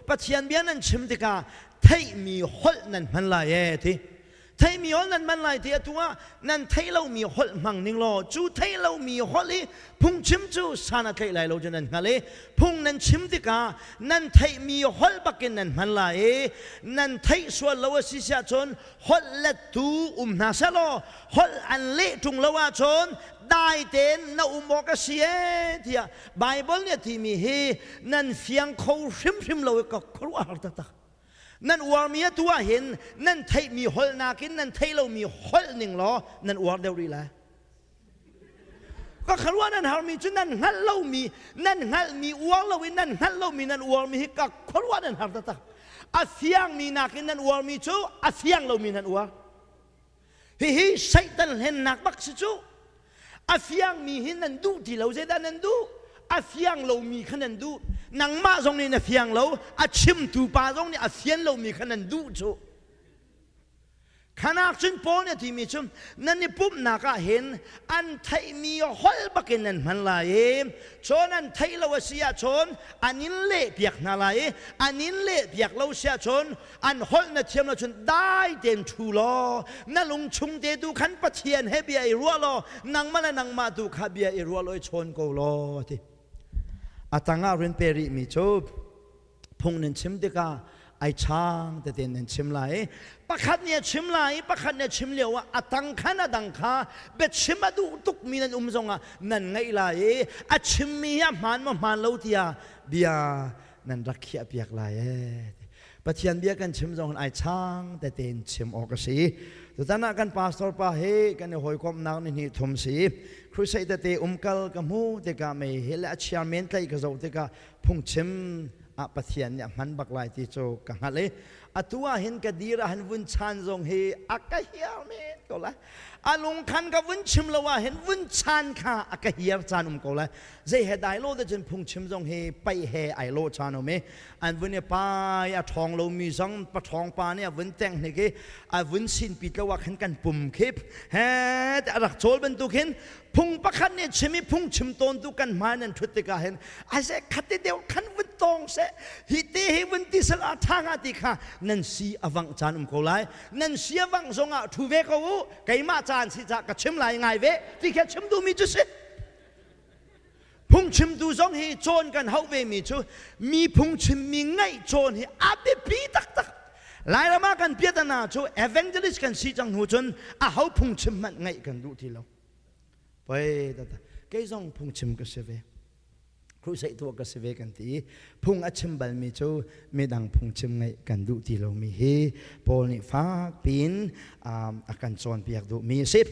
Pathian bia nan chim tikah theihmi holh nan hman lai ee ti. Theihmi holh nan hman lai ti atu ah nan theih lomi holh hmang ning law cu theih lomi holh i phungchim cu san a tlaih lai lo cu nan hngalh i phung nan chim tikah nan theihmi holh bakin nan hman lai i nan theih sual lo a si siah cun holh lettu um hna seh law holh an leh ṭung lo ahcun dai tein na um awk a si ee tiah Baibal nih a timi hi nan fiang kho hrimhrim lo i ka khuaruahhar taktak. Nan uarmi atu ah hin nan theihmi holh nakin nan theih lomi holh ning law nan uar deuh rih lai. Ka kharuah nan harmi cu nan hngalh lomi nan hngalhmi uar loin nan hngalh lomi nan uarmi hi ka khuaruah nan har taktak. A fiangmi nakin nan uarmi cu a fiang lomi nan uar. Hihi Satan hlennak bak si cu. A fiangmi hi nan duh ti lo, zeidah nan duh? A fiang lomi kha nan duh. Nangmah zong nih na fiang lo, a chimtu pa zong nih a fian lomi kha nan duh cu. Khanak cun Paul nih a timi cu nan i pumhnak ah hin an theihmi holh bakin nan hman lai i cun an theih lo a si ahcun an in lehpiak hna lai i an in lehpiak lo si ahcun an holh na thiam lo cun dai tein ṭhu law na lung chung te tu khan Pathian he bia i ruah law nangmah le nangmah tu kha bia i ruah law i chawn ko law ti. A tangah rin pe rih mi cu phung nan chim tikah ai chang tete nan chim lai i pakhat nih a chim lai i pakhat nih a chim lio ah a tang khan a dang kha biachim a duh tukmi nan um zongah nan ngaih lai i a chimmi hi a hmaan maw hmaan lo tiah bia nan rak khiah piak lai ee. Pathian bia kan chim zong ai chang tete in chim awk a si. Tutan ah kan pastor pa hi kan i hawikomhnak ni hnih thum si. Crusade tete umkal ka hmu tikah mei hi le a chairman tlaih ka zoh tikah phungchim ah Pathian nih a hman bak lai ti cu ka hngalh i atu ah hin ka dir ah hin vun chan zong hi a ka hiar men ko lai. A lung khan ka vun chim lo ah hin vun chan kha a ka hiar caan um ko lai. Zei he dai lo te cun phungchim zong hi paih he ai lo caan um i an vun i pai a ṭhawng lomi zong paṭhawng pa nih a vun tengh hnik i a vun sin pit lo ah khan kan pum khip he a rak cawl bantuk hin phung pakhat nih chim i phung chim tawntu kan hmai nan ṭhut tikah hin ai se khat te deuh khan vun tawng seh hi te hi vun ti sel a ṭha hnga ti kha nan si a vangh caan um ko lai. Nan si a vangh zongah ṭhu ve ko u, keimah caan si cah ka chim lai, ngai ve ti kha chim duhmi cu si. Phungchimtu zong hi cawn kan hauh vemi cu mi phungchimmi ngaih cawn hi a biapi taktak. Lairam ah kan piatana cu evangelist kan si cang hnu cun a ho phungchim hmanh ngaih kan duh ti lo. Poi tata kei zong phungchim ka si ve. Crusade tuah ka si ve kan ti. Phung a chim balmi cu midang phungchim ngaih kan duh ti lomi hi Paul nih fak piin a kan cawnpiak duhmi a si.